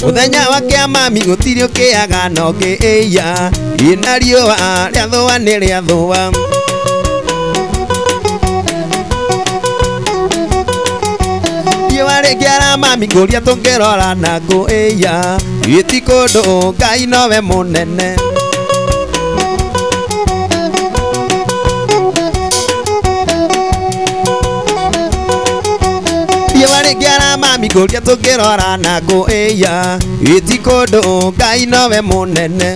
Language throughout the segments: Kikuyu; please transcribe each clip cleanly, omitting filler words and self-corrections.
Muthenya wa kĩama mami gũtirĩ ũkĩaga no kĩĩa ina riũa rĩathũa nĩ rĩathũa riũa rĩkĩara mami ngũria tũngĩrora na kũĩa gĩti kũndũ Ngai nowe mũnene riũa mami ngũria tũngĩrora na kũĩa gĩti kũndũ Ngai nowe mũnene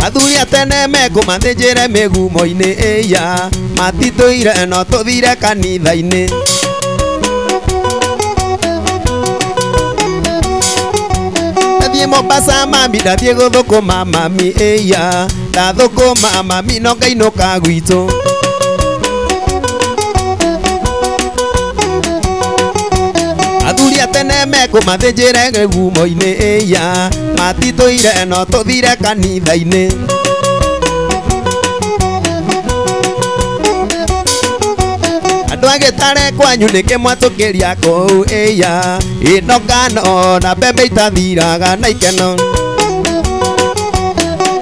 athuri a tene mekũmathĩnjĩre mĩgumo-inĩ ĩya matitũire no tũthire kanitha-inĩ ndathiĩ Mombasa mami ndathiĩ gũthũkũma mami ĩya ndathũkũma mami no ngainũka gwitũ athuri a tene mekũmathĩnjĩre mĩgumo-inĩ ĩya matitũire no tũthire kanitha-inĩ andũ a gĩtare kwanyu nĩkĩ mwatũkĩria kũu ĩya ĩno ngano na mbembe itathiraga na ikeno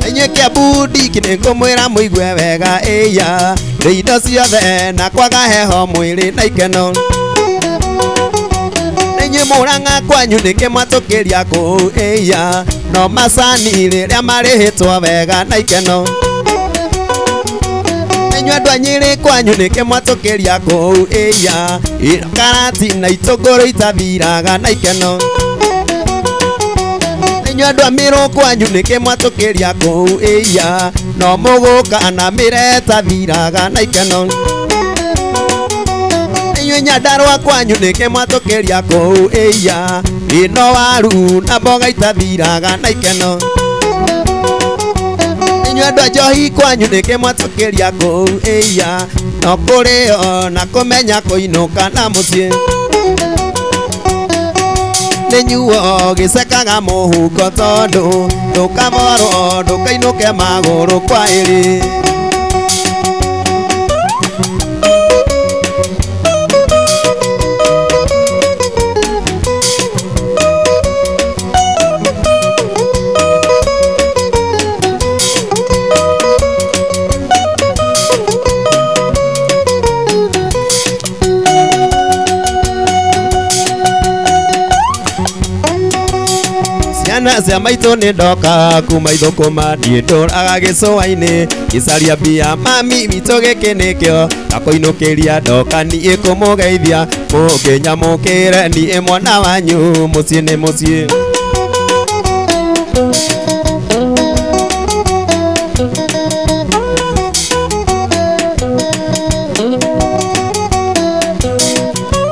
inyuĩ Kĩambu ndiki nĩngũmwĩra mũigue wega ĩya nĩ indo ciothe na kwaga heho mwĩrĩ na ikeno inyuĩ Mũrang'a kwanyu nĩkĩ mwatũkĩria kũu ĩya no macani rĩrĩa marĩhĩtwo wega na ikeno inyuĩ andũ a Nyĩrĩ kwanyu nĩkĩ mwatũkĩria kũu ĩya ĩno karati na itũngũrũ itathiraga na ikeno inyuĩ andũ a Mĩrũ kwanyu nĩkĩ mwatũkĩria kũu ĩya no mũgũka na mĩre ĩtathiraga na ikeno inyuĩ Nyandarũa kwanyu nĩkĩ mwatũkĩria kũu ĩya ĩno waru na mboga itathiraga na ikeno inyuĩ andũ a Njohi kwanyu nĩkĩ mwatũkĩria kũu ĩya no kũrĩo na kũmenya kũinũka na mũciĩ nĩ nyuo gĩcekaga mũhuko tondũ ndũkaborwo ndũkainũke magũrũ kwa ĩrĩ ciana cia maitũ nĩ ndoka kuma ithũkũma niĩ ndũraga gĩcũa-inĩ ngĩcaria mbia mami witũ gĩkĩ nĩkĩo ndakũinũkĩria ndoka niĩ kũmũgeithia mũngĩnyamũkĩre niĩ mwana wanyu mũciĩ nĩ mũciĩ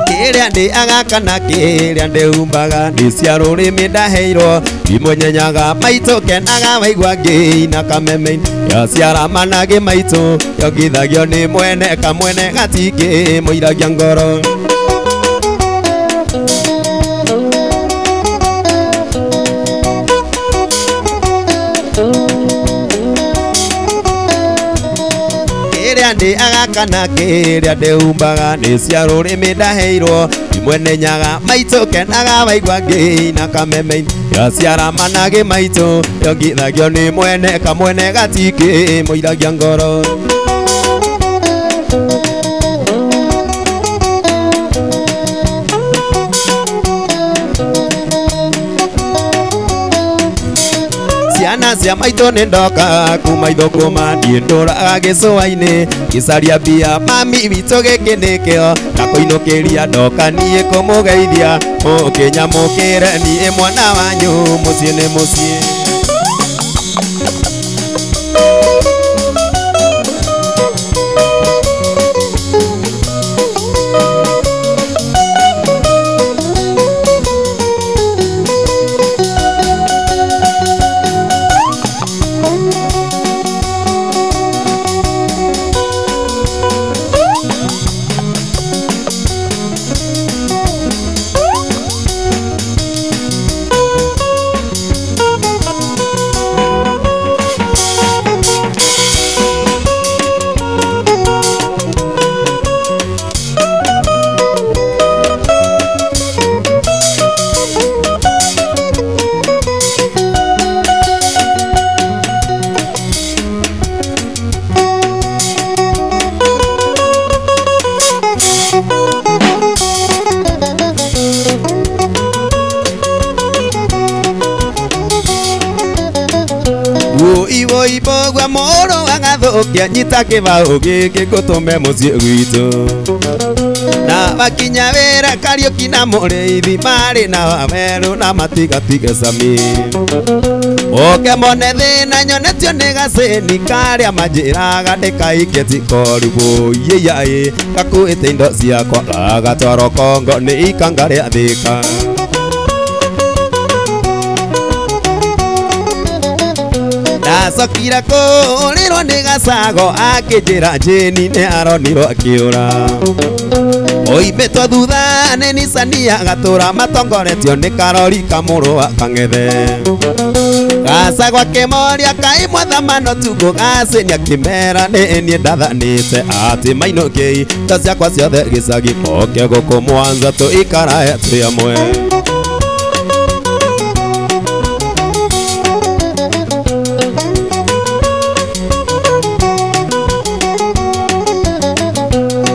kĩrĩa ndĩaga kana kĩrĩa ndĩhumbaga nĩ cia rũrĩmĩ ndaheirwo imwenyenyaga maitũ kenaga waigua ngĩina kameme-inĩ yaciara managĩ maitũ yongithagio nĩ mwene kamwene gatingĩ mũiragia ngoro kĩrĩa ndĩaga kana kĩrĩa ndĩhumbaga nĩ cia rũrĩmĩ ndaheirwo imwenenyaga maitũ kenaga waigua ngĩina kameme-inĩ yaciara managĩ maitũ yongithagio nĩ mwene kamwene gatingĩ mũiragia ngoro ciana cia maitũ nĩ ndoka kuma ithũkũma niĩ ndũraga gĩcũa-inĩ ngĩcaria mbia mami witũ gĩkĩ nĩkĩo ndakũinũkĩria ndoka niĩ kũmũgeithia mũkĩnyamũkĩre niĩ mwana wanyu mũciĩ nĩ mũciĩ Woi woi mbũgua mũrũ agathũkia nyita kĩbaũ gĩkĩ ngũtũme mũciĩ gwitũ. Na wakinya wĩra Kariũki na Mũrĩithi marĩ na Wawerũ na matigatige Sami. Oke mone thĩna nyonetio nĩ gacĩni karĩa manjĩraga ndĩkaikie ti koru yĩyaĩ gakuĩte indo ciakwa gagatwarwo Kongo nĩ ikanga rĩa Thĩka. Ndacokire kũũrĩrwo nĩ gacago akĩnjĩra Jane nĩ aronirwo akĩũra. Oimĩtwo thutha nĩ Nisani agatũra matongoretio nĩ karori kamũrũ wa Kang'ethe. Gacago akĩmoria kaĩ mwathamano tukũ gacĩni akĩmera nĩ niĩ ndathanĩte atĩ mainũkei indo ciakwa ciothe gĩcagi moke gũkũ Mwanza tũikarae twĩ amwe.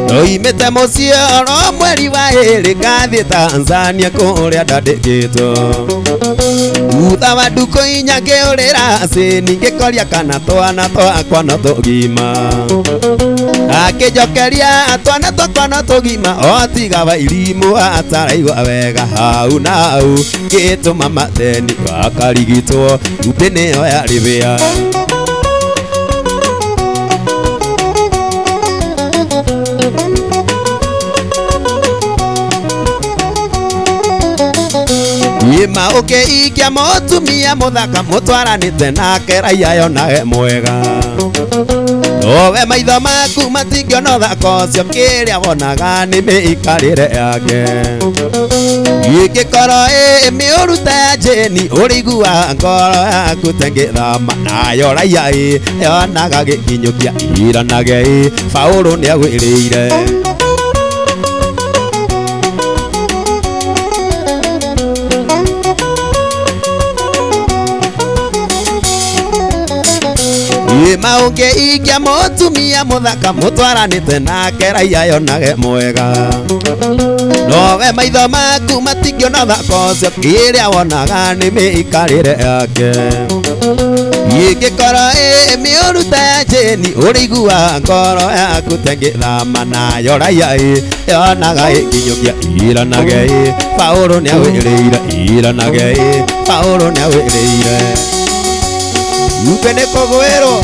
Ndoimĩte mũciĩ oro mweri wa ĩrĩ ngathiĩ Tanzania kũrĩa ndandĩkĩtwo. Thutha wa ndukũ inya ngĩũrĩra acĩni ngĩkoria kana twana twakwa no tũgima. Akĩnjokeria twana twakwa no tũgima o tiga wa irimũ ataraigua wega hau na hau ngĩtũma mateni gakarigitwo itumbĩ nĩyo yarĩ bĩa. Ima ũkĩikia mũtumia mũthaka mũtwaranĩte nake raia yonage mwega. Nowe maitho maku matingĩona ũthaka ũcio kĩrĩa wonaga nĩ mĩikarĩre yake. Ĩngĩkorwo ĩ mĩũru ta ya Jane ũrĩiguaga ngoro yaku ta ĩngĩthama nayo raia ĩ yonaga gĩkinyũkia iranage ĩ Paũlũ nĩagwĩrĩire. Ima ũngĩikia mũtumia mũthaka mũtwaranĩte nake raia yonage mwega. Nowe maitho maku matingĩona ũthaka ũcio kĩrĩa wonaga nĩ mĩikarĩre yake. Ĩngĩkorwo ĩ mĩũru ta ya Jane ũrĩiguaga ngoro yaku ta ĩngĩthama nayo raia ĩ yonaga ĩkinyũkia iranage ĩ Paũlũ nĩagwĩrĩire iranage ĩ Paũlũ nĩagwĩrĩire. Upe nĩ kũgwĩrwo.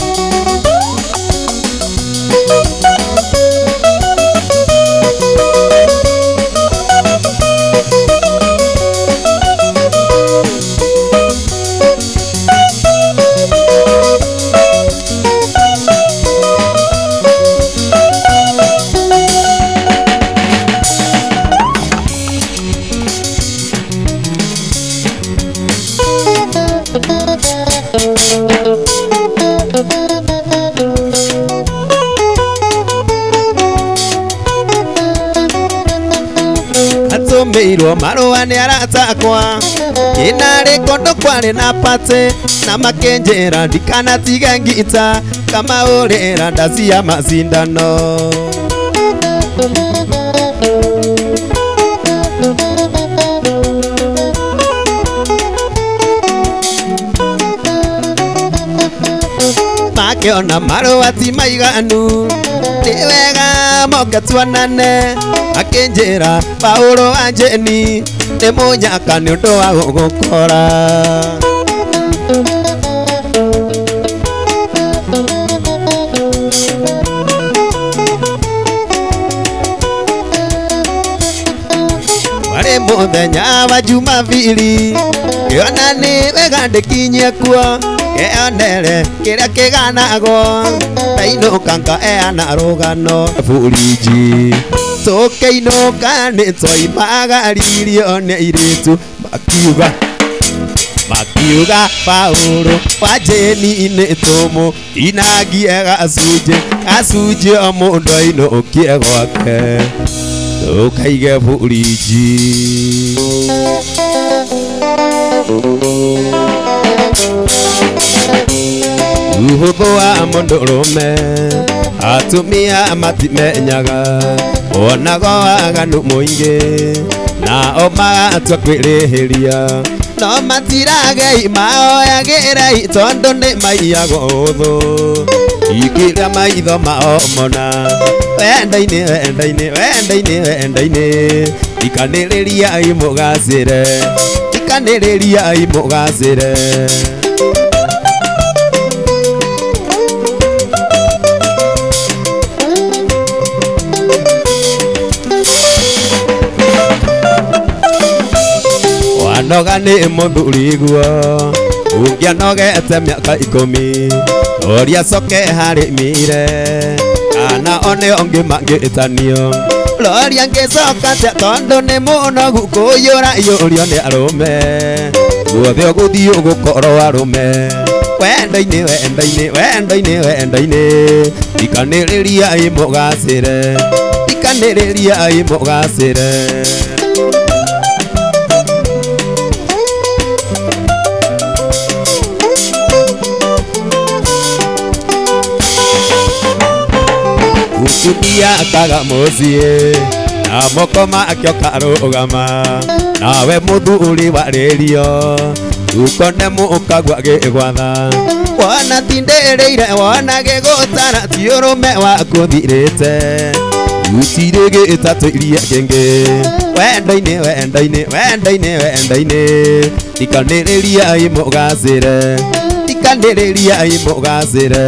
Atũmĩirwo marũa nĩ arata akwa ĩnarĩ kũndũ kwarĩ na patĩ na makĩnjĩra ndikanatige ngita kamaũrĩra ndacia macindano. Makĩona marũa ti maiganu nĩ wega moke tuonane akĩnjĩra Paũlũ wa Jane nĩ mũnyaka nĩ ũndũ wa gũgũkora. Warĩ mũthenya wa Jumabiri ngĩona nĩ wega ndĩkinyie kuo keonere kĩrĩa kĩganagwo ndainũka ngaeana rũgano buriji. Tũkĩinũka nĩ twoimagaririo nĩ airĩtu makiuga makiuga Paũlũ wa Jane nĩ tũmũtinangie gacunjĩ gacunjĩ o mũndũ ainũkie gwake tũkaige buriji. Ũhũthũ wa mũndũrũme atumia matimenyaga wonago waganu mũingĩ nao magatua kwĩrĩhĩria No matiragei maoyagĩrei tondũ nĩ maiyagwo ũthũ ikĩrĩa maitho mao mona wendo-inĩ wendo-inĩ wendo-inĩ wendo-inĩ ikanĩrĩriai mũgacĩre ikanĩrĩriai mũgacĩre. Wanoga nĩ mũthuri guo ũngĩanogete mĩaka 10 ũria coke harĩ mire kana one ũngĩ mangĩtanio roria ngĩcoka atĩa tondũ nĩ mũnogu kũiyũra iyũrio nĩ arũme guothe ũgũthiĩ ũgũkorwo arũme wendo-inĩ wendo-inĩ wendo-inĩ wendo-inĩ ikanĩrĩriai mũgacĩre ikanĩrĩriai mũgacĩre. Mutumia akaga mũciĩ na moko make ũkarũgama nawe mũthuri warĩrio ukone mũkagua gĩgwatha wona tindĩrĩire wona gĩgũtara ti ũrũme waku thirĩte gũtirĩ gĩtatũ iria kĩngĩ wendo-inĩ wendo-inĩ wendo-inĩ wendo-inĩ ikanĩrĩriai mũgacĩre ikanĩrĩriai mũgacĩre.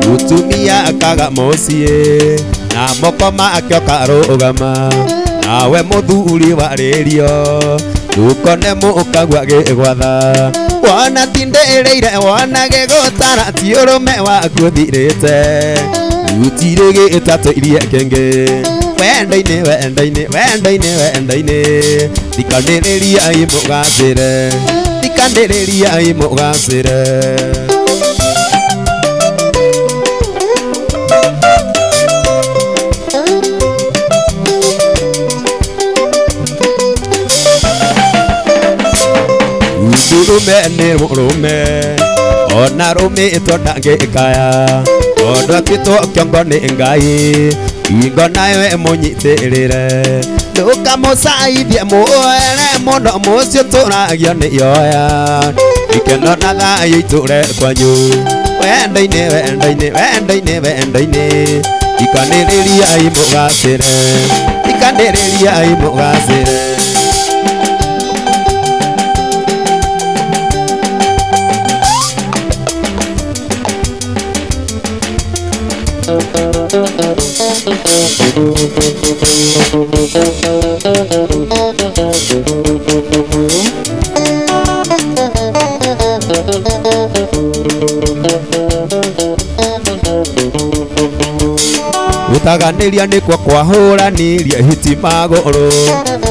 Mutumia akaga mũciĩ na moko make ũkarũgama nawe mũthuri warĩrio ukone mũkagua gĩgwatha wona tindĩrĩire wona gĩgũtara ti ũrũme waku thirĩte gũtirĩ gĩtatũ iria kĩngĩ wendo-inĩ wendo-inĩ wendo-inĩ wendo-inĩ thikanĩrĩriai mũgacĩre thikanĩrĩriai mũgacĩre. Mũndũrũme nĩ mũrũme ona rũmĩtwo ndangĩkaya tondũ atuĩtwo kĩongo nĩ Ngai ingo nayo ĩmũnyitĩrĩre ndũkamũcaithie muoere mũno mũciĩ ũtũragio nĩ yoya ikeno na thayũ itũre kwanyu wendo-inĩ wendo-inĩ wendo-inĩ wendo-inĩ ikanĩrĩriai mũgacĩre ikanĩrĩriai mũgacĩre. Gũtaganĩria nĩkuo kwahũranirie hiti magũrũ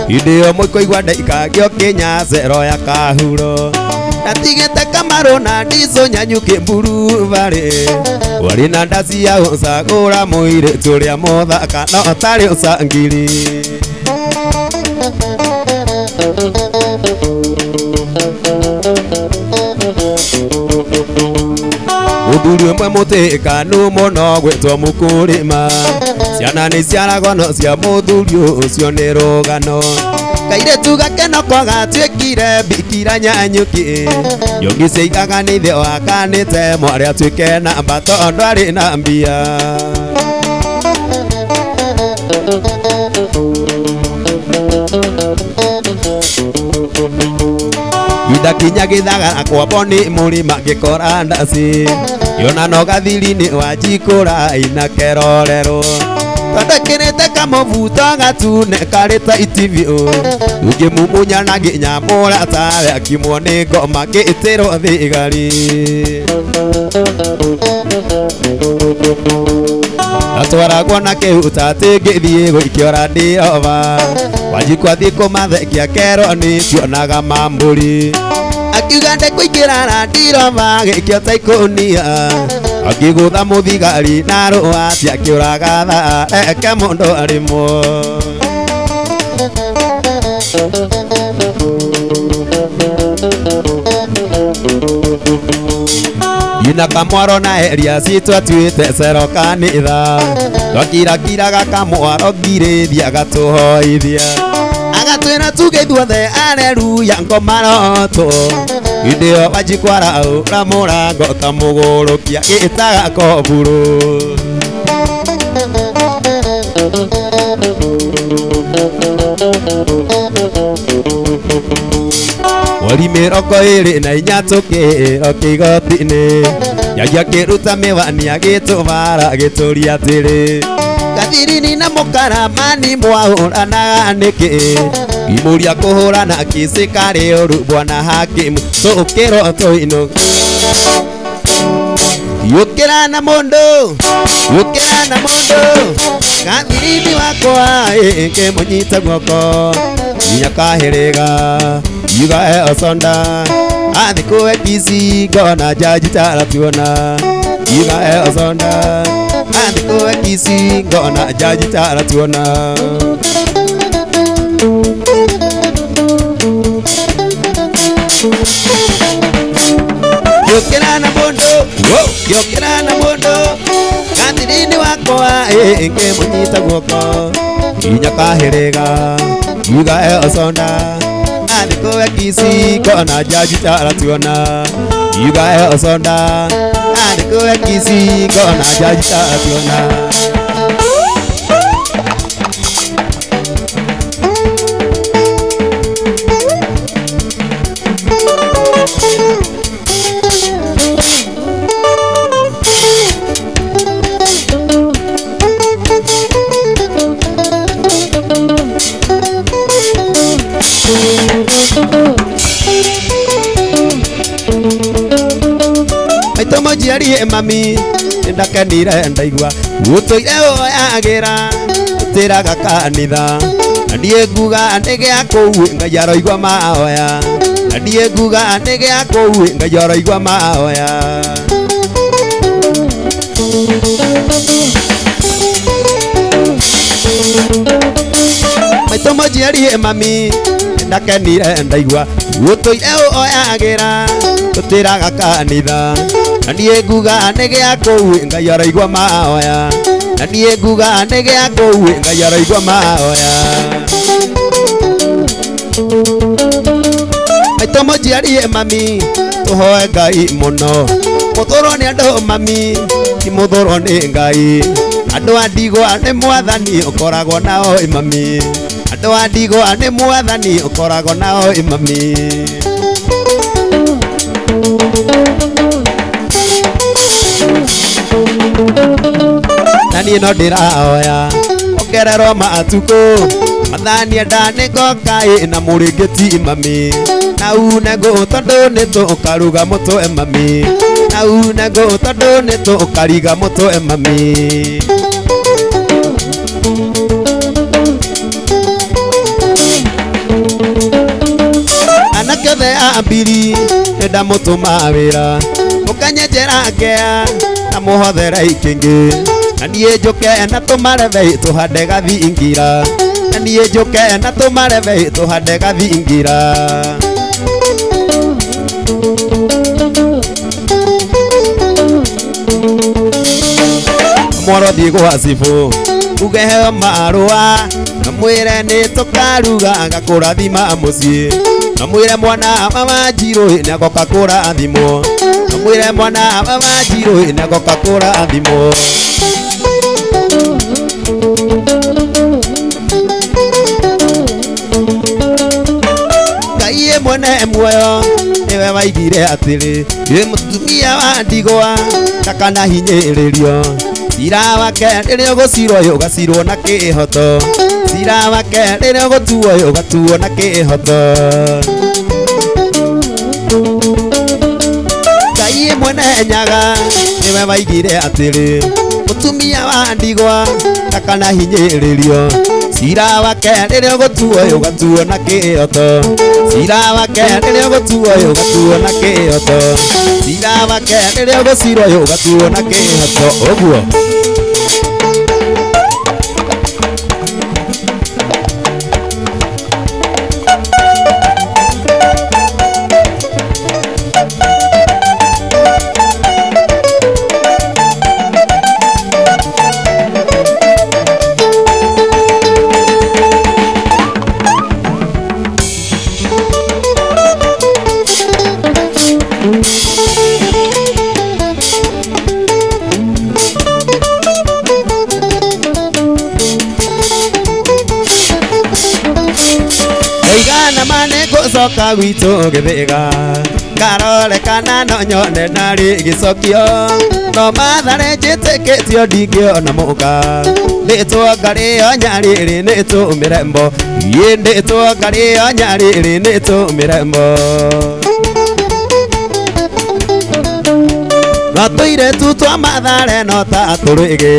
hĩndĩ ĩyo mũkũigua ndaikagio kinya zero ya kahuro ndatigĩte kamarũ na ndicũ nyanyuki mburubarĩ warĩ na ndaci ya gũcagũra mũirĩtu ũrĩa mũthaka no ũtarĩ ũcangiri. Mũthuri ũmwe mũtĩkanu mũno gwĩtwo Mũkũrĩma ciana nĩ ciaragwo no cia mũthuri ũcio nĩ rũgano kairĩtu gakenoko gatuĩkire mbikira nyanyuki nyũngi ciaigaga nĩ ithe wakanĩte mwarĩ atuĩke namba tondũ arĩ na mbia. Ndakinya gĩthagara kwabo nĩ mũrĩma ngĩkora ndaci yona no gathiri-inĩ wa njikũra ina kerorerwo tondũ kĩrĩte kamũbuto gatune karĩ ta itibiũ ũngĩmumunya na ngĩnyamũra tarĩ akimwo nĩ ngoma ngĩtĩrwo thigari. Atwaragwo na kĩhuta atĩ ngĩthiĩ gũikio randiroba Wanjikũ athiĩ kũmathekia kerwo nĩ cionaga mambũri akiuga ndekũingĩra randiroba gĩikio ta ikũnia akĩgũtha mũthigari na rũa atĩ akĩũraga thaa eke mũndũ arĩmwo. Ina kamwaro na eria citwatuĩte cero kanitha twakirakiraga kamwaro ngirĩthia agatũhoithia agatwĩra tuge ithuothe areruya ngomaroto hĩndĩ ĩyo wanjikwara ũra mũrango kamũgũrũkia gĩtaga koburu. Mweri 24 tũkĩĩrwo kĩgoti-inĩ jaji akĩruta mĩwani agĩtũbara agĩtũria atĩrĩ Kathirini na mũkaramani mwahũranaga nĩkĩ ngĩmũria kũhũrana kĩcĩ karĩ ũru bwana hakimu tũkĩrwo tũinũke Yũkĩra na mũndũ yũkĩra na mũndũ Kathirini wakwa ngĩmũnyita guoko nginya kahĩrĩga yuga e osonda athi kũwe Kisii ngona jaji taratuona yuga e osonda athi kũwe Kisii ngona jaji taratuona. Yũkĩra na mũndũ yũkĩra na mũndũ Kathirini wakwa ngĩmũnyita guoko nginya kahĩrĩga yuga e osonda athi kũwe Kisii ngona jaji taratuona yuga e osonda athi kũwe Kisii ngona jaji taratuona. Maitũ mũnjiarie mami nĩndakenire ndaigua gũtũire ũyagĩra ũtĩraga kanitha na niĩ nguga nĩ gĩa kũu Ngai aroigua mahoya na niĩ nguga nĩ gĩa kũu Ngai aroigua mahoya. Maitũ mũnjiarie mami nĩndakenire ndaigua gũtũire ũyagĩra ũtĩraga kanitha na niĩ nguga nĩ gĩa kũu Ngai aroigua mahoya na niĩ nguga nĩ gĩa kũu Ngai aroigua mahoya. Maitũ mũnjiarie mami tũhoe Ngai mũno mũthũrwo nĩ andũ mami ti mũthũrwo nĩ Ngai andũ a ndigwa nĩ mwathani ũkoragwo nao mami andũ a ndigwa nĩ mwathani ũkoragwo nao mami. Na niĩ no ndĩrahoya ongererwo matukũ mathani enda nĩngoka ĩ na mũrĩngĩti mami na une ngũ tondũ nĩtũkaruga mũtwe mami na une ngũ tondũ nĩtũkariga mũtwe mami. Anake othe a mbiri nĩndamũtũma wĩra mũkanyenjera ngea na mũhothere ikĩngĩ na niĩ njũke na tũmarebe tũhande gathingira na niĩ njũke na tũmarebe tũhande gathingira. Mwaro thiĩ gwa cibũ uge heo marũa na mwĩre nĩ tũkaruga agakũrathima mũciĩ na mwĩre mwana wa Wanjirũ nĩagoka kũrathimwo na mwĩre mwana wa Wanjirũ nĩagoka kũrathimwo. Ngai mwene muoyo nĩwe waigire atĩrĩ ĩ mũtumia wa ndigwa ndakanahinyĩrĩrio cira wake rĩrĩa ũgũcirwo ũgacirwo na kĩhoto cira wake rĩrĩa ũgũtuo ũgatuo na kĩhoto. Ngai mwene nyaga nĩwe waigire atĩrĩ mũtumia wa ndigwa ndakanahinyĩrĩrio cira wake rĩrĩa ũgũtuo ũgatuo na kĩhoto cira wake rĩrĩa ũgũtuo ũgatuo na kĩhoto cira wake rĩrĩa ũgũcirwo ũgatuo na kĩhoto ũguo. nĩngũcoka gwitũ Gĩthĩga ngarore kana no nyone narĩ gĩcokio no Mathare njĩtĩkĩtio ndingĩona mũka nĩtwo ngarĩo nyarĩrĩ nĩtũ mĩrembo ĩ nĩtwo ngarĩo nyarĩrĩ nĩtũ mĩrembo no tũirĩtu twa Mathare no ta tũrĩgĩ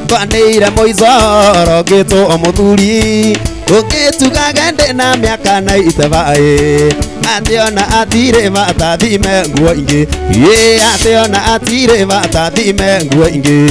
twanĩire mũicoro ngĩtwo mũthuri ũngĩtugage ndĩ na mĩaka na itebaĩ atĩ ona atirĩ bata thime nguo ingĩ ĩ atĩ ona atirĩ bata thime nguo ingĩ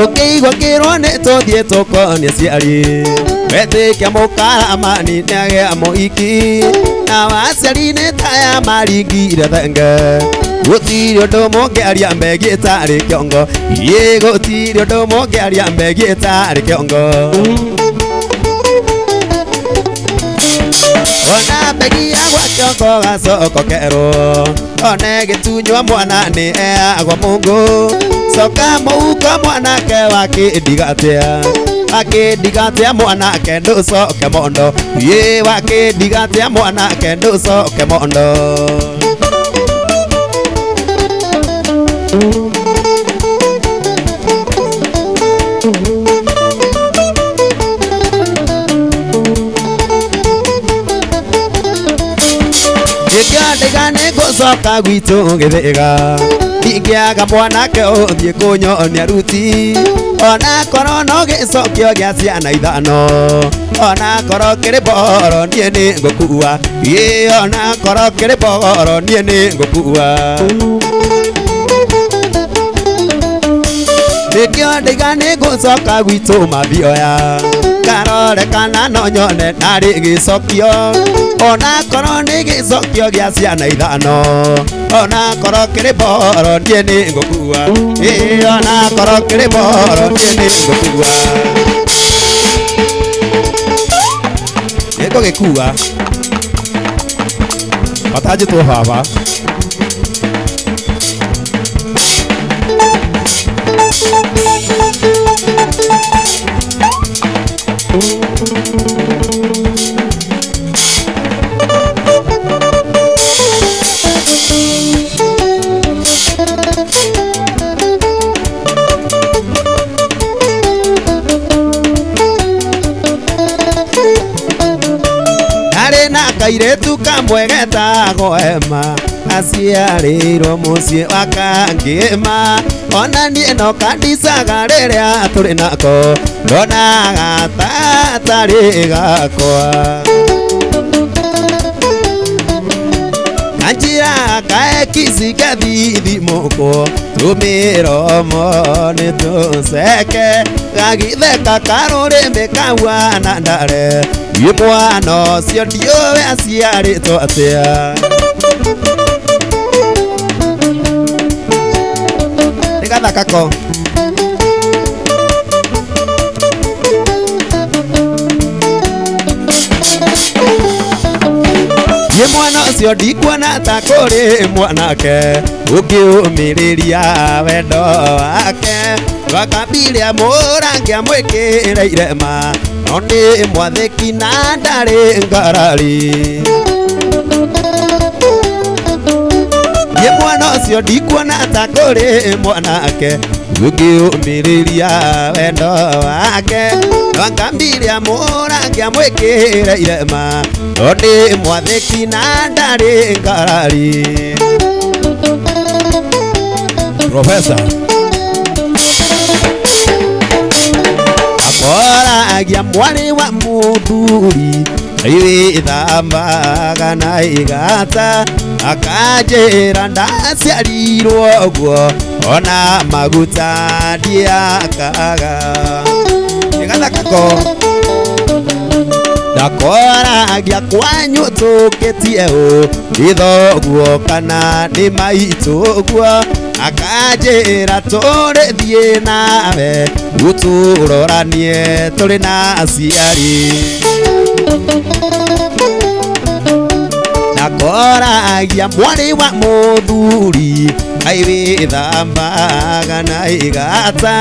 ũkĩigua kĩrwo nĩ tũthiĩ tũkonie aciari wetĩkia mũkaramani nĩagĩa mũhiki na waciari nĩ taya maringire thenge gũtirĩ ũndũ mũngĩaria megiĩ tarĩ kĩongo ĩ gũtirĩ ũndũ mũngĩaria megiĩ tarĩ kĩongo ona mbegi ya gwa kĩongo gacoko kerwo one gĩtunywa mwana nĩ eagwo mũngũ coka mũhuko mwanake wakĩndigatia wakĩndigatia mwanake ndũcoke mondo ĩ wakĩndigatia mwanake ndũcoke mondo Ndĩkĩandĩka nĩngũcoka gwitũ Gĩthĩga ndingĩaga mwanake ũthiĩ kũnyonia ruti ona korwo no gĩcokio gĩa ciana ithano ona korwo kĩrĩ mboro niĩ nĩngũkua ĩ ona korwo kĩrĩ mboro niĩ nĩngũkua nĩkĩo ndĩga nĩngũcoka gwitũ Mathioya ngarore kana no nyone narĩ gĩcokio ona korwo nĩ gĩcokio gĩa ciana ithano ona korwo kĩrĩ mboro niĩ nĩngũkua ĩ ona korwo kĩrĩ mboro niĩ nĩngũkua nĩngũgĩkua matanjĩtwo baba Kairĩtu kamwe getagwo Emma aciarĩirwo mũciĩ wa Kangĩma ona niĩ no kandicaga rĩrĩa tũrĩ nako ndonaga ta tarĩ gakwa kanjĩra kaekici gathithimũkwo tũmĩromo nĩ tũceke gagĩtheka karũrĩmĩ kahuana ndare ĩ mwana ũcio ndiũĩ aciarĩtwo atĩa nĩ gathaka ko Ye mwana ũcio ndikuona ta kũrĩ mwanake ũngĩũmĩrĩria wendo wake wakambire mũrangi amwĩkĩre irema no nĩ mwathĩki na ndarĩ ngarari Ye mwana ũcio ndikuona ta kũrĩ mwanake ũngĩũmĩrĩria wendo wake wakambire mũrangi amwĩkĩre irema no nĩ mwathĩki na ndarĩ ngarari Professor akoragia mwarĩ wa mũthuri wĩthambaga na igata akanjĩra ndaciarirwo ũguo ona maguta ndiakaga nĩgathaka ko ndakoragia kwanyu tũkĩtie ũ nĩ thoguo kana nĩ maitũ ũguo akanjĩra tũrĩthiĩ nawe gũtũroranie tũrĩ na aciari Akoragia mwarĩ wa mũthuri kaĩ wĩthambaga na igata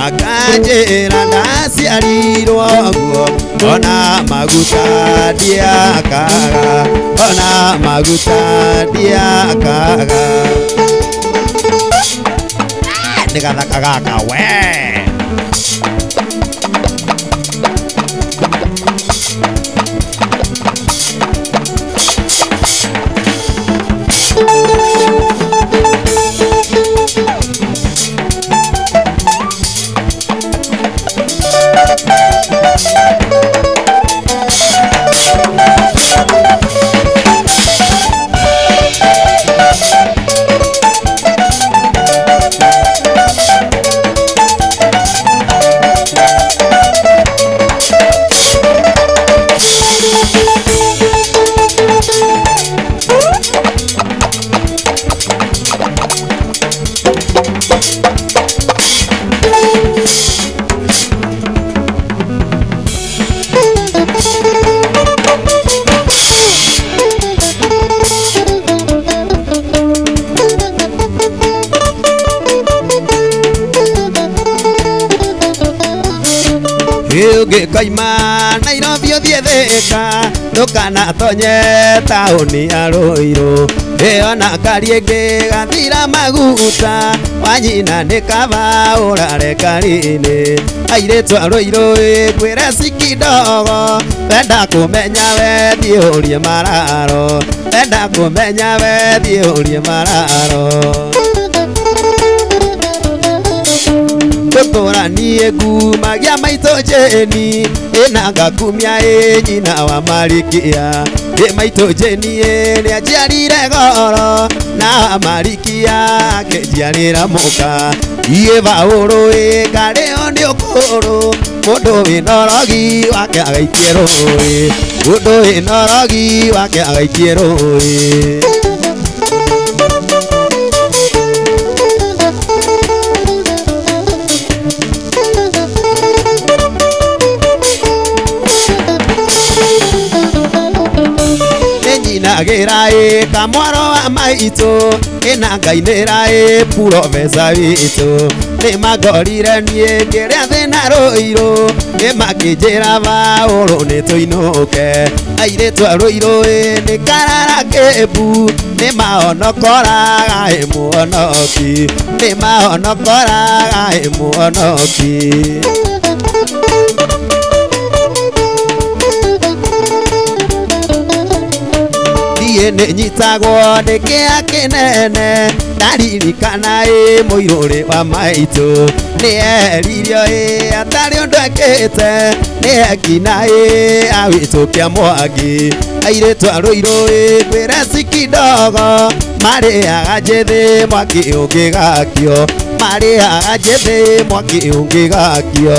akanjĩra ndaciarirwo guo ona maguta ndiakaga ona maguta ndiakaga nĩ gathaka gaka we. Ũngĩkoima Nairobi ũthiĩ Thĩka ndũkanatonye taũni ya Ruiru ĩyo na kariũngĩ gathira maguta wanyina nĩ kaba ũrare kari-inĩ airĩtu a Ruiru ngwĩre ci kidogo wenda kũmenya wethiĩ ũrie mararo wenda kũmenya wethiĩ ũrie mararo gũtũra niĩ ngumagia maitũ Jeni ĩna ngakumia ĩ nyina wa Marikia ĩ maitũ Jeni nĩanjiarire goro na Marikia akĩnjiarĩra mũka iĩ Baũrũ ĩ ngarĩo nĩ ũkũrũ mũndũ wĩna ũrogi wake agaikie rũĩ mũndũ wĩna ũrogi wake agaikie rũĩ. Nyinagĩra ĩ kamwaro wa maitũ ĩna ngainĩra ĩ purobesa witũ nĩ mangorire niĩ ngĩrĩa thĩna Ruiru nĩ makĩnjĩra Baũrũ nĩ tũinũke airĩtu a Ruiru ĩ nĩ karara kĩmbu nĩ mahonokoraga ĩ mũhonoki nĩ mahonokoraga ĩ mũhonoki. Nĩ nyitagwo nĩ kĩa kĩnene ndaririkana ĩ mũirũrĩ wa maitũ nĩ eririo ĩ atarĩ ũndũ ekĩte nĩ ekina ĩ awĩtũkia Mwangi airĩtu a Ruiru ĩ ngwĩre ci kidogo marĩaga njĩthĩ mwaki ũngĩgakio marĩaga njĩthĩ mwaki ũngĩgakio.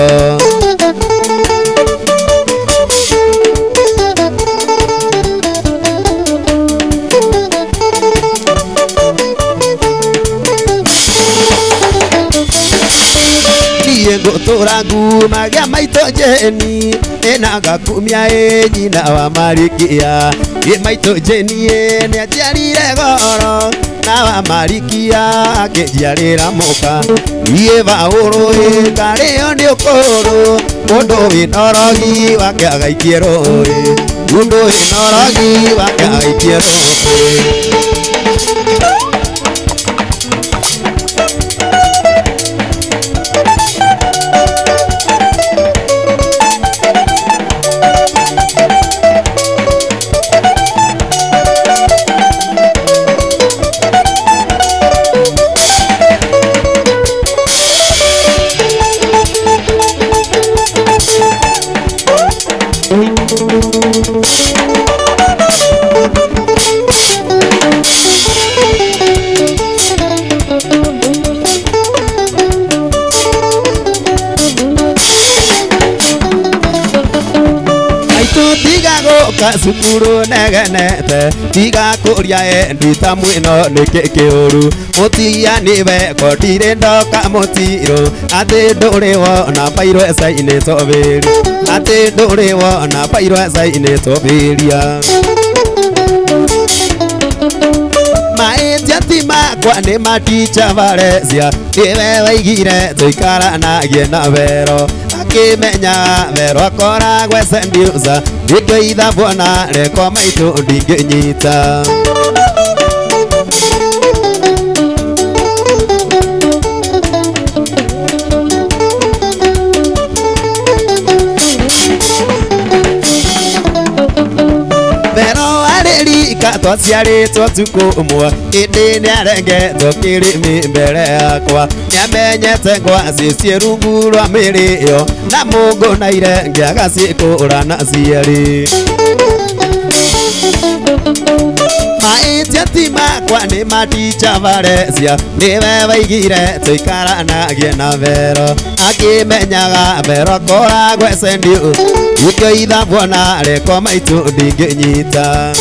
Ngũtũra ngumagia maitũ Jeni ĩna ngakumia ĩ nyina wa Marikia ĩ maitũ Jeni nĩanjiarire goro na wa Marikia akĩnjiarĩra mũka iĩ Baũrũ ĩ ngarĩo nĩ ũkũrũ mũndũ wĩna ũrogi wake agaikie rũĩ mũndũ wĩna ũrogi wake agaikie rũĩ. Cukuru negenete tiga kũria endi ta mwĩno nĩkĩ kĩũru mũtigia nĩwe ko ndirĩ ndoka mũtirũ atĩ ndũrĩ wona bairũ ecainĩ tobĩri atĩ ndũrĩ wona bairũ ecainĩ tobĩria. Mahĩtia ti makwa nĩ maticha Valencia nĩwe waigire tũikaranagie na Vero akĩmenya Vero akoragwo sendiusa nĩkĩo ithabwo na rekwa maitũ ndingĩnyita. Twaciarĩtwo tukũ ũmwe ĩndĩ nĩarengetwo kĩrĩmĩ mbere yakwa nĩamenyete ngwacĩ ciĩ rungu rwa mĩrĩ ĩyo na mũngũ na irenge agacikũra na cierĩ. Mahĩtia ti makwa nĩ maticha Valencia nĩwe waigire tũikaranagie na Vero akĩmenyaga Vero akoragwo sendiu nĩkĩo ithabwo na rekwa maitũ ndingĩnyita.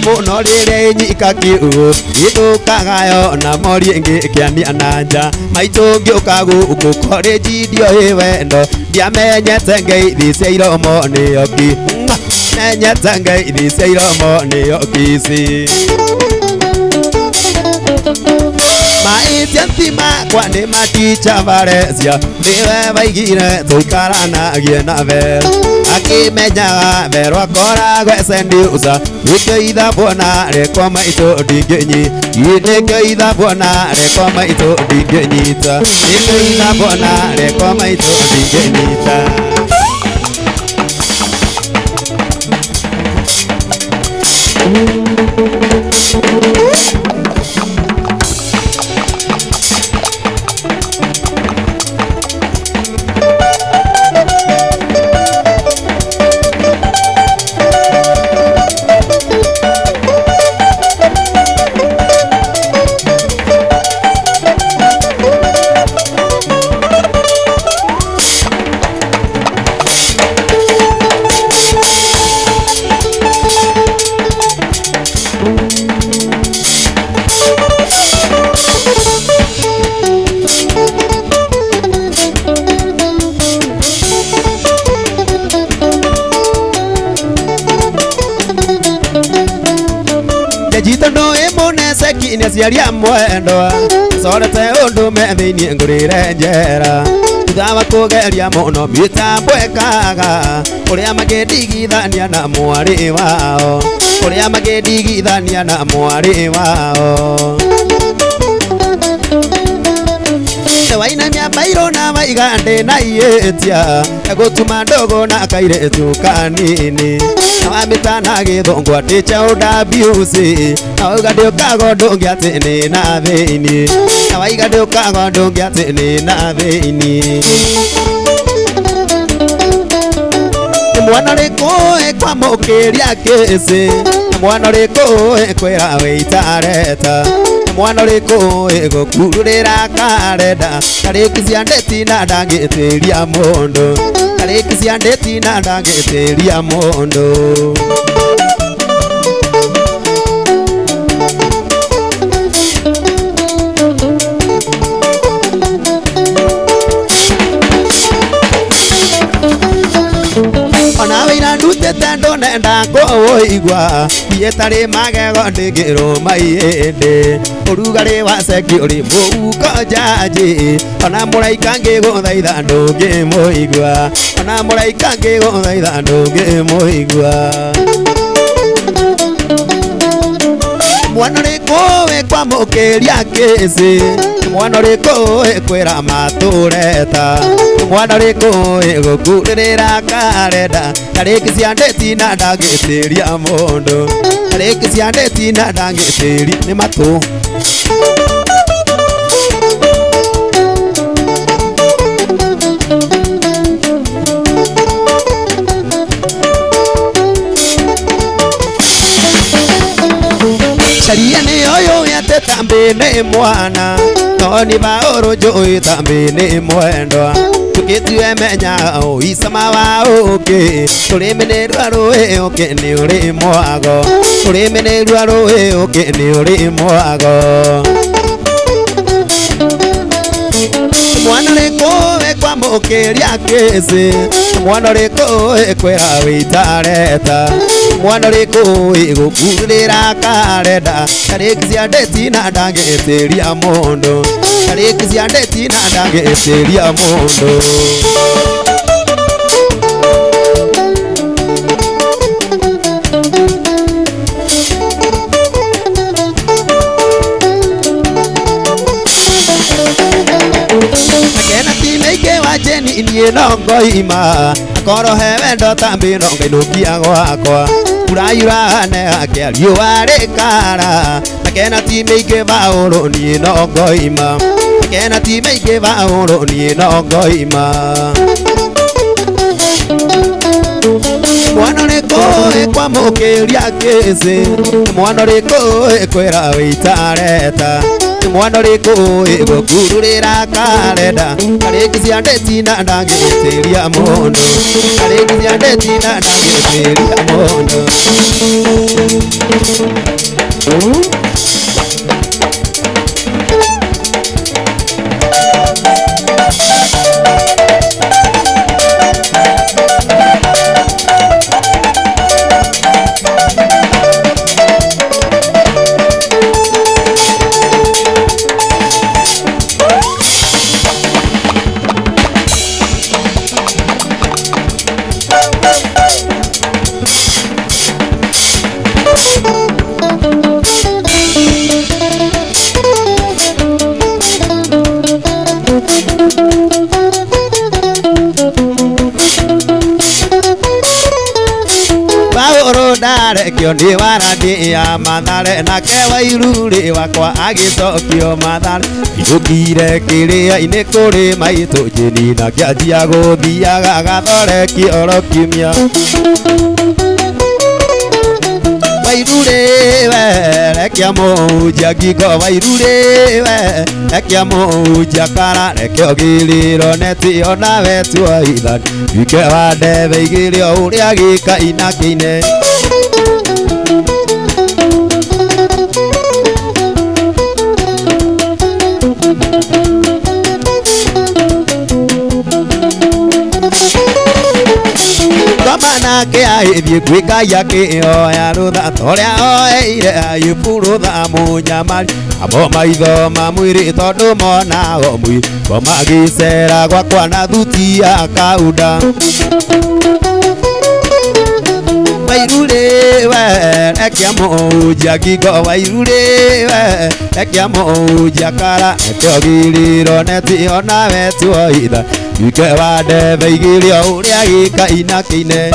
Mũno rĩrĩa ĩnyika kiugo ithũkaga na mori ĩngĩ ĩkĩania na nja maitũ ngĩũka gũkũ korĩnji ndioĩ wendo ndiamenyete ngeithi cia iromo nĩyo ki menyete ngeithi cia iromo nĩyo kici. Mahĩtia ti makwa nĩ maticha Valencia nĩwe waigire tũikaranagie na Vero akĩmenyaga Vero akoragwo sendiusa nĩkĩo ithabwo na rekwa maitũ ndingĩnyi nĩkĩo ithabwo na rekwa maitũ ndingĩnyita nĩkĩo ithabwo na rekwa maitũ ndingĩnyita. Aciari a mwendwa corete ũndũ me thĩinĩ ngũrĩre njera thutha wa kũgeria mũno mĩtambo ĩkaga ũrĩa makĩndigithania na mwarĩ wao ũrĩa makĩndigithania na mwarĩ wao. Wainamia bairũ na waiga ndĩ na ihĩtia egũtuma ndũgũ na kairĩtu kanini na wamĩta na gĩthũngũ atĩ child abuse na wauga ndĩũkaga ũndũ ũngĩ atĩ nĩ na thĩinĩ na waiga ndĩũkaga ũndũ ũngĩ atĩ nĩ na thĩinĩ. Mwana ũrĩkũ ĩkwamũkĩria kĩcĩ mwana ũrĩkũ ĩkwĩra wĩitareta mwana ũrĩkũ ĩgũkururĩra karenda tarĩki cia ndĩti na ndangĩtĩria mũndũ tarĩki cia ndĩti na ndangĩtĩria mũndũ. Ona wĩra ndutĩte ndũnenda kũũigua thiĩ tarĩ magego ndĩngĩrũma ihĩndĩ ũrugarĩ wa ceki ũrĩ mũhuko njanji ona mũraika ngĩgũthaitha ndũngĩmũigua ona mũraika ngĩgũthaitha ndũngĩmũigua. Mwana ũrĩkũ ĩkwamũkĩria kĩcĩ mwana ũrĩkũ ĩkwĩra matũreta mwana ũrĩkũ ĩgũkurĩrĩra karenda tarĩki cia ndĩti na ndangĩtĩria mũndũ tarĩki cia ndĩti na ndangĩtĩria nĩ matũ. Sharia nĩ ũyũ yete tambĩ nĩ mwana no nĩ baũrũ njũĩ tambĩ nĩ mwendwa tũgĩtue menya ũicama wa ũkĩ tũrĩmĩ nĩ rwa rũĩ ũkĩ nĩ ũrĩ mwago tũrĩmĩ nĩ rwa rũĩ ũkĩ nĩ ũrĩ mwago. Kwamũkĩria kĩci mwana ũrĩkũ ĩkwĩra wĩtareta mwana ũrĩkũ ĩgũkurĩra karenda tarĩki cia ndeti na ndangĩtĩria mũndũ tarĩki cia ndeti na ndangĩtĩria mũndũ. Niĩ no ngoima akorwo he wendo ta mbĩ no ngainũkia gwakwa urayurane ake riũa rĩkara akena ti mĩingĩ Paũlũ niĩ no ngoima akena ti mĩingĩ Paũlũ niĩ no ngoima mwana ũrĩkũ ĩkwamũkĩria kĩci mwana ũrĩkũ ĩkwĩra wĩtareta mwana ũrĩkũ ĩgũkururĩra karenda tarĩki cia ndeti na ndangĩtĩria mũndũ tarĩki cia ndeti na ndangĩtĩria mũndũ. Ndarekio nĩ warandi ya Mathare nake Wairuri wakwa agĩcokio Mathare inũkire kĩrĩa-inĩ kũrĩ maitũ Jeni na kĩanjia gũthiaga gathoreki oro kiumia Wairuri we rekia mũhunjia ngingo Wairuri we rekia mũhunjia kara reke ũgĩrĩrwo neti onawe tuoithani wike wa ndebe igĩrĩ o ũrĩa gĩkaina kĩine. Nake agĩthiĩ kwĩ Ngai akĩhoya rũtha ta ũrĩa oeire Ayubu rũtha mũnyamari amo maitho ma mwĩrĩ tondũ monago mwĩrĩ ngoma agĩcera gwakwa na thuti ya kaunda Wairuri we rekia mũhunjia ngingo Wairuri we rekia mũhunjia kara reke ũgĩrĩrwo neti onawe tuoitha wike wa ndebe igĩrĩ o ũrĩa gĩkaina kĩine.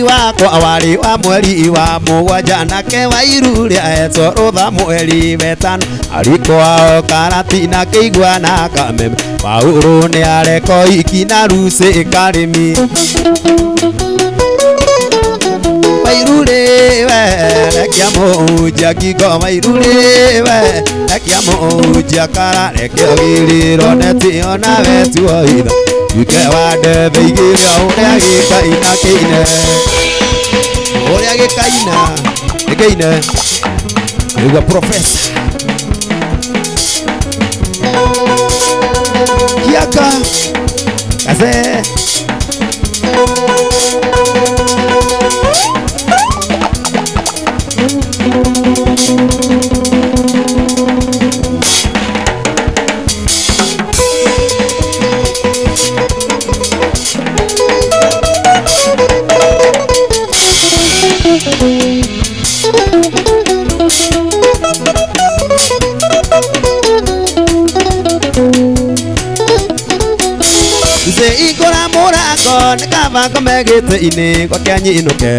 Wakwa warĩ wa mweri wa mũgwanja nake Wairuri ahetwo rũtha mweri wetano arĩ kwao Karatina kĩigua na Kameme Paũlũ nĩ areko iki na Lucy Karĩmi Wairuri we rekia mũhunjia ngingo Wairuri we rekia mũhunjia kara reke ũgĩrĩrwo neti onawe tuoitha wike wa ndebe igĩrĩ o ũrĩa gĩkaina kĩine ũrĩa gĩkaina gĩkĩine nĩguo profesa Kiaka Kaze Ikora mũrango nĩ kaba ngome gĩtĩ-inĩ gwake nyinũke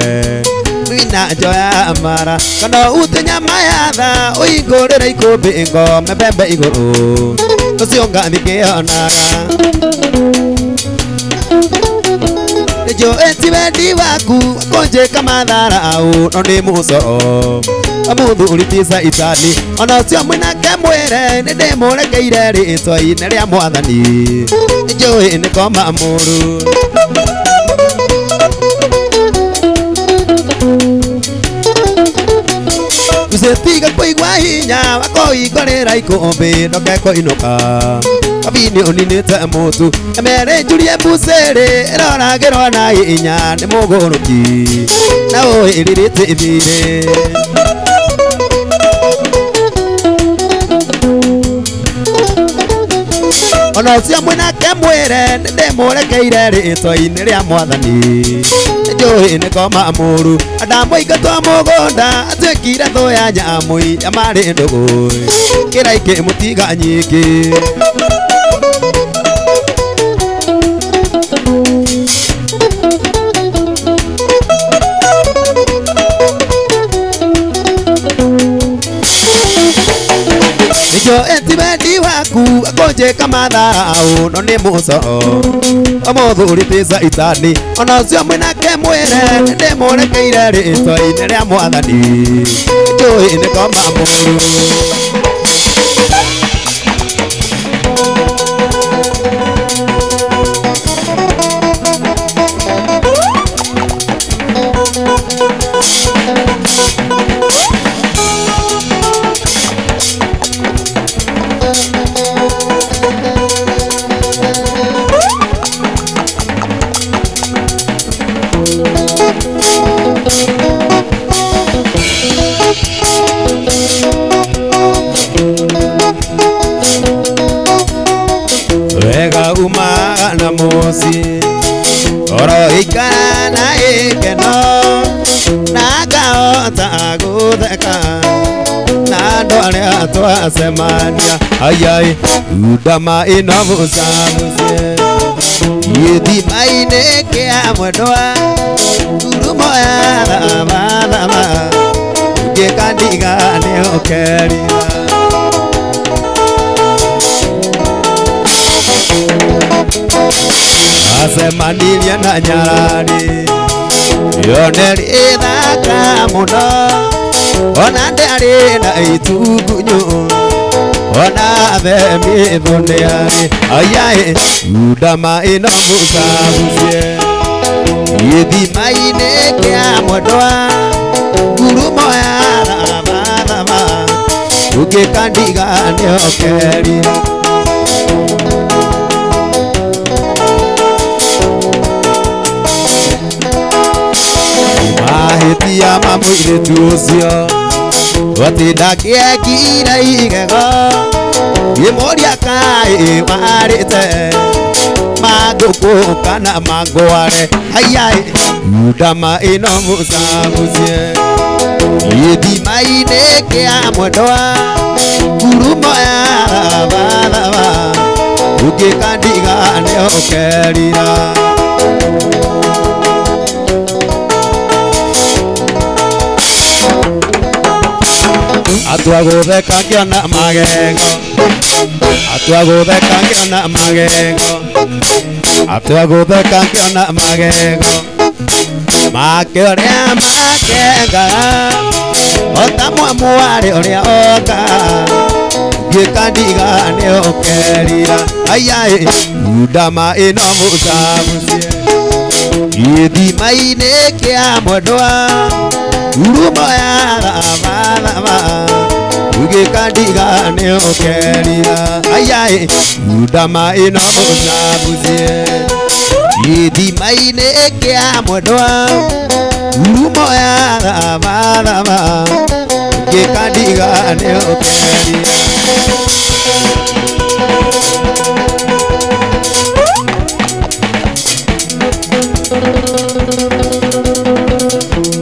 wĩna njoya mara kana ute nyama ya tha ũhingũrĩre ikũmbĩ ngome mbembe igũrũ ũcio ngathi ngĩonaga nĩnjũĩ ti wendi waku kũnjĩka matharaũ no nĩ mũcoro mũthuri ti Caitani ona ũcio mwĩnake mwĩre nĩndĩmũrekeire rĩtwa-inĩ rĩa Mwathani nĩnjũĩ nĩ koma mũru. Mbucĩ tiga kũigua hinya wakũhingũrĩra ikũmbĩ ndoke kũinũka Kabini ũninĩte mũtu emere njurie mbucĩrĩ ĩroragĩrwo na hinya nĩ mũgũrũki na ũĩrĩrĩte thirĩ. Ona ũcio mwĩnake mwĩre nĩndĩmũrekeire rĩtwa-inĩ rĩa mwathani nĩnjũĩ nĩ koma mũru ndamũingatwo mũgũnda atuĩkire thũ ya nyamũ iria marĩ ndũgũ kĩra ikĩmũtiga nyingĩ. Nĩkĩo etiwendi waku akũnjĩka matharau no nĩ mũcoro ũmũthĩ ũrĩte caitani ona ũcio mwĩnake mwĩre nĩndĩmũrekeire rĩtwa-inĩ rĩa mwathani njũĩ nĩ koma mũru. Wega umaga na mũciĩ oro ikara na ikeno na ngahota gũtheka na andũ arĩa twacemania ayai ndama ĩno mũcamucie gĩthima-inĩ kĩa mwendwa ngurumo ya thabathaba ngĩkandiga nĩ ũkerira. Acemanirie na nyarari yoneri ĩthaka mũno ona ndĩarĩ na itugunyu ona themithũ nĩarĩ ayaĩ ndama ĩno mũcabucie gĩthima-inĩ kĩa mwendwa ngurumo ya thabathaba ũngĩkandiga nĩ ũkerira. Mahĩtia ma mũirĩtu ũcio atĩ ndangĩekire igego ngĩmũria kaĩ warĩte mangũkũ kana mangware ayaĩ ndama ĩno mũcabucie gĩthima-inĩ kĩa mwendwa ngurumo ya thabathaba ũngĩkandiga nĩ ũkerira. Atua gũtheka ngĩona magego atua gũtheka ngĩona magego atua gũtheka ngĩona magego make ũrĩa makengaga ota mwamwarĩ ũrĩa oka ngĩkandiga nĩ ũkerira ayaĩ ndama ĩno mũcabucie gĩthima-inĩ kĩa mwendwa ngurumo ya thabathaba ũngĩkandiga nĩ ũkerira ayaĩ ndama ĩno mũcabucie gĩthima-inĩ kĩa mwendwa ngurumo ya thabathaba ũngĩkandiga nĩ ũkerira.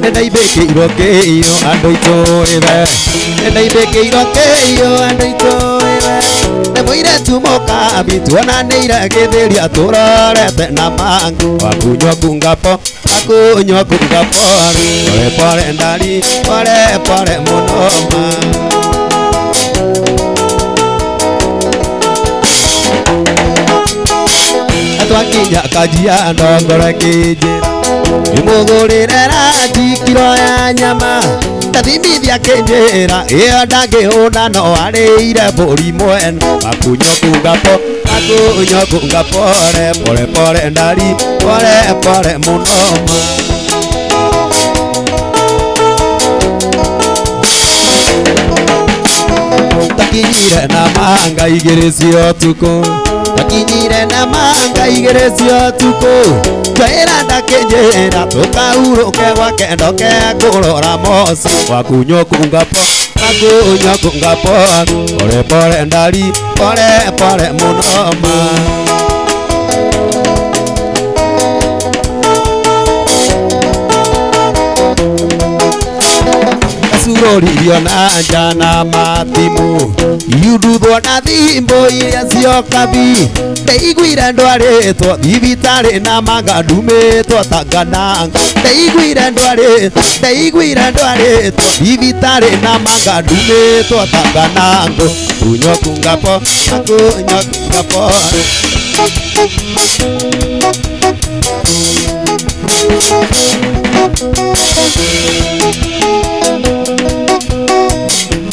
Nĩndaibĩkĩirwo kĩio andũ itũĩwe nĩndaibĩkĩirwo kĩio andũ itũĩwe nĩ mũirĩtu mũkambi tuonanĩire gĩthĩria tũrorete na mangũ wakunywa kungapo wakunywa kungapo pore pore ndari pore pore mũno ma. Twakinya Kajiado ngoro ĩkĩnjĩra ndĩmũgũrĩre ranji kiro ya nyama ndathimithia akĩnjĩra ĩyo ndangĩhũna no arĩire mbũri mwene wakunywa kungapo wakunywa kunga pore pore pore ndari pore pore mũno ma. Ndakinyire na manga igĩrĩ cia ũtukũ, ndakinyire na manga igĩrĩ cia ũtukũ, twĩra ndakĩnjĩra tũkahurũke gwake ndoke kũrora moci. Wakunywo kungapo, wakunywo kungapo, pole pole ndari, pole pole mũno ma. Curũririo na nja na matimũ, iunduthwo na thimbo iria ciokabi, ndeiguire ndwarĩtwo thibitarĩ na manga ndumĩtwo ta ngananga. Ndeiguire ndwarĩtwo, ndeiguire ndwarĩtwo thibitarĩ na manga ndumĩtwo ta nganango. Kunywo kungapo, kunywo kungapo.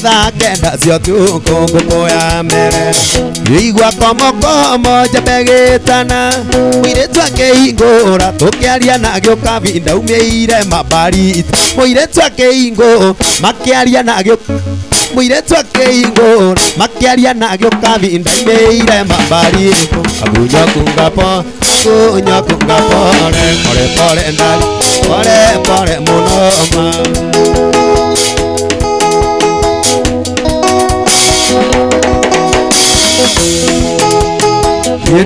Thaa kenda cia ũtukũ ngũkũ ya mere igua komokomo njambe gĩtana, mũirĩtu akĩhingũra tũkĩaria na agĩũka ndaumĩire mabarita. Mũirĩtu akĩhingũra makĩaria na agĩũka, mũirĩtu akĩhingũra makĩaria na agĩũka ndaumĩire mabarita. Agunywo kungapo, kunywo kungapo, pole pole ndari, pole pole mũno ma.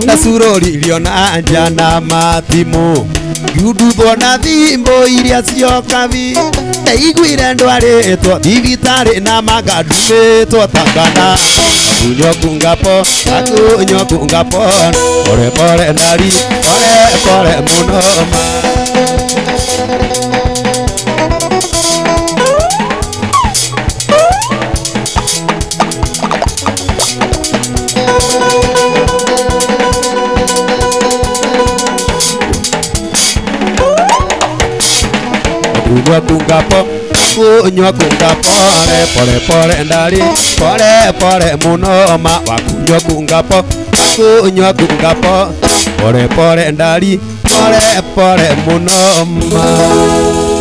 Ndacurũririo na nja na matimũ, ngiunduthwo na thimbo iria ciokabi, ndeiguire ndwarĩtwo thibitarĩ na manga ndumĩtwo ta ngana. Akunywo kungapo, akunywo kungapo, pole pole ndari, pole pole mũno ma. Kunywa kungapo, kunywa kungapo, pole pole ndari, pole pole mũno ma. Wakunywa kungapo, kunywa kungapo, pole pole ndari, pole pole mũno ma.